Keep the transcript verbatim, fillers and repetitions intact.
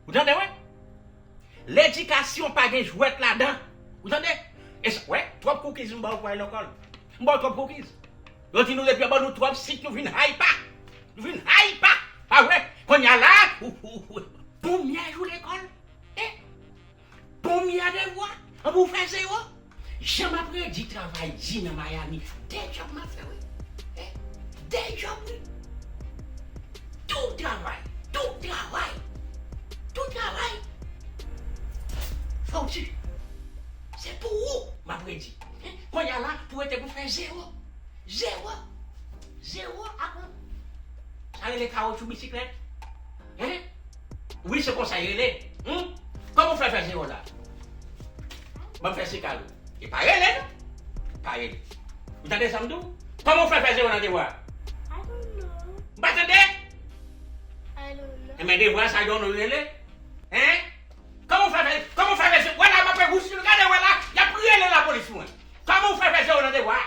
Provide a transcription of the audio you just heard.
Ou tande, wi? Ledikasyon pa gen jwèt ladan. Ou tande? E sa, wè, twòp cookies m ba w pou al lekòl. M ba w twòp cookies. Yo di nou depi yo ban nou twòp sik, nou vin hyper. Nou vin hyper. Pa vre? Kounye a la, ou, ou, ou, premye jou lekòl. Eh? Premye devwa. An pou fè zewo. Jan m ap redi travay di nan Miami. De djòb m ap fè, wi. Eh? De djòb, wi. Tou travay. Tou travay. Tou travay. Fò w di. Se pou ou, m ap redi. Eh? Kounye a la, pou rete pou fè zewo. Zewo. Zewo ak yon. Sa rele kawotchou bisiklèt. Hein? Wi, se konsa y rele. Hmm? Kòman w fè fè zewo la? Ban m fè sigal ou. E pa rele, non? Pa rele. Ou tande sa m di w? Kòman w fè fè zewo nan devwa? I don't know. M pa tande? I don't know. Enben, devwa sa I don't know rele? Hein? Kòman w fè fè, kòman w fè fè zewo? Wè la, m ap fè wouch, gade, wè la, y ap rele lapolis pou mwen. Kòman w fè fè zewo nan devwa?